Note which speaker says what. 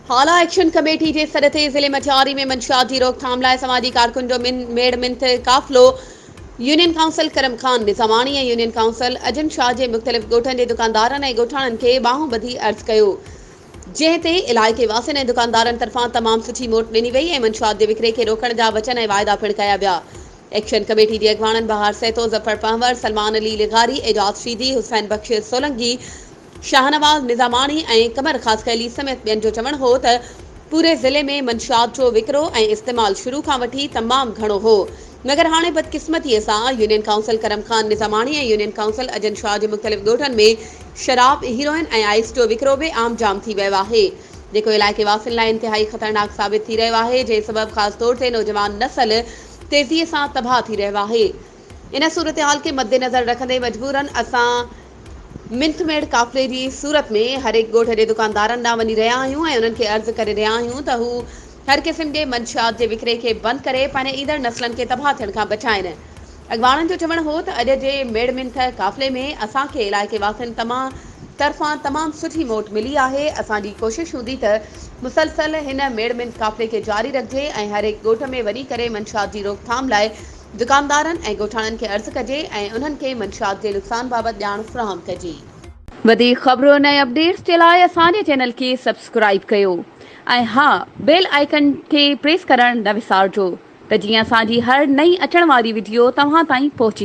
Speaker 1: Hala action committee جي سڏ تي ضلعي مٽياري ۾ منشيات جي روڪٿام لاء سماجي ڪارڪن جو ميڙ منٿ قافلو union council Karam Khan Nizamani ۽ union council Ajan Shah جي مختلف ڳوٺن جي دڪاندارن ۽ ڳوٺاڻن کي ٻانهون ٻڌي عرض ڪيو جنهن تي علائقي واسين ۽ دڪاندارن طرفان تمام سٺي موٽ ڏني وئي ۽ منشيات جي وڪري کي روڪڻ جا وچن ۽ واعدا پڻ ڪيا ويا. ايڪشن ڪميٽي جي اڳواڻن بهار سهتو، ظفر پنهور، سلمان علي لغاري، اعجاز شيدي، حسين بخش سولنگي، شاهنواز نظاماڻي ۽ قمر خاصخيلي سميت ٻين جو چوڻ هو ته پوري ضلعي ۾ منشيات جو وڪرو ۽ استعمال شروع کان وٺي تمام گهڻو هو مگر هاڻي بدقسمتي سان union council Karam Khan Nizamani ۽ union council Ajan Shah جي مختلف ڳوٺن ۾ شراب، هيروئن ۽ آئس جو وڪرو به عام جام ٿي ويو آهي جيڪو علائقي واسين لاء انتهائي خطرناڪ ثابت ٿي رهيو آهي جنهن سبب خاص طور تي نوجوان نسل تيزي سان تباهه ٿي رهيو آهي ان صورتحال کي مدنظر رکندي مجبورن اسان منٿ ميڙ قافلي جي صورت ۾ هر هڪ ڳوٺ جي دڪاندارن ڏانهن وڃي رهيا آهيون ۽ انهن کي عرض ڪري رهيا آهيون ته هو هر قسم جي منشيات جي وڪري کي بند ڪري پنهنجي ايندڙ نسلن کي تباهه ٿيڻ کان بچائين. اڳواڻن جو چوڻ هو ته اڄ جي ميڙ منٿ قافلي ۾ اسان کي علائقي واسين تمان طرفان تمام سٺي موٽ ملي آهي اسان جي ڪوشش هوندي ته مسلسل هن ميڙ منٿ قافلي کي جاري رکجي ۽ هر هڪ ڳوٺ ۾ وڃي ڪري منشيات جي روڪٿام لاء دڪاندارن ۽ ڳوٺاڻن کي عرض ڪجي ۽ انهن کي منشيات جي نقصان بابت ڄاڻ فراهم ڪجي. وڌيڪ خبرن ۽ اپڊيٽس جي لاء اسان جي چينل کي سبسڪرائيب ڪيو ۽ ها بيل آئيڪن کي پريس ڪرڻ نه وسارجو ته جيئن اسان جي هر نئين اچڻ واري وڊيو توهان تائين پهچي.